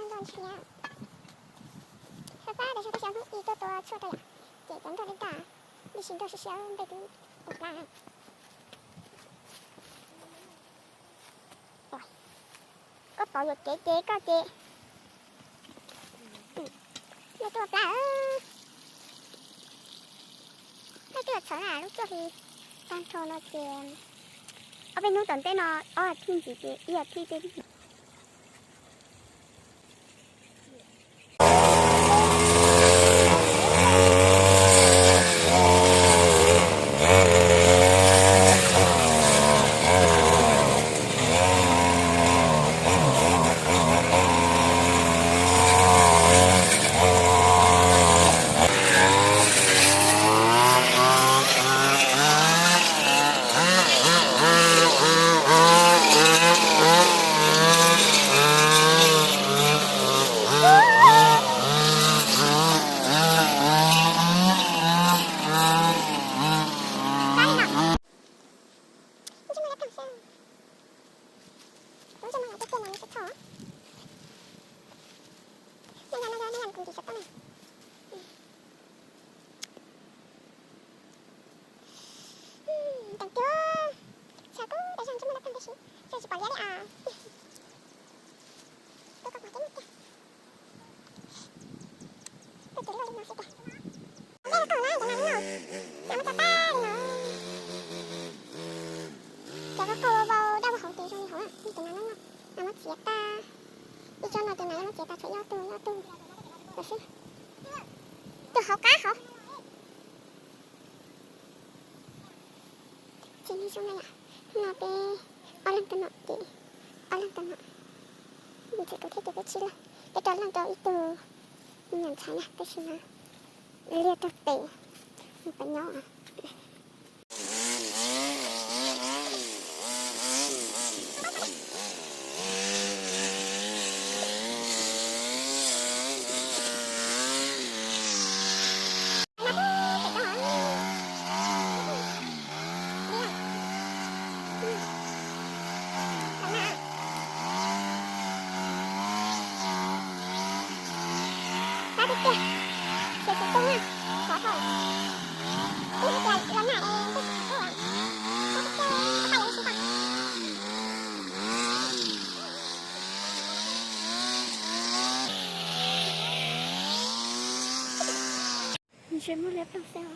Nrog nrhiav, xav pab tas zog tab sis hnub ib tuaj tua tshuaj rau yom, ces cov nrog li dag, ib sim nrog siab siab npej twb ua plab. Koj pom yuam kev ces koj ces npej twb ua plab. Npej twb ua txhawv na, lub cuaj hli tag nrho no ces ob peb hnub tom ntej no ob as thiv ntxiv ces ib as thiv tej. Ntees tiag, xav kub tas zog ntsej muag dawb paug tab sis xav tsis pom liab li as. Tuaj koj pom teb tiag. Tuaj ces loj li no xwb tiag. Npej tau na, cov nas no, nas muab tso tag li no. Cov qau qau vau daj vau hauv ces zoo li hauv, cov nas no, nas muab txiav tag. Ib tsob no tus nas muab txiav tag tshuav ib ob tug, ib ob tug xwb. Tus hauv qab hauv. Ces li zoo na yom, hnub no peb ob leeg tuaj noj ces ob leeg tuaj noj, ntxim tus thiab ces peb tsib leeg, peb rau leej rau ib tug me nyuam ntxhais na, tab sis mas liaj tag tes, nws pab nyob. Ntsej muag liab ploog xwb os.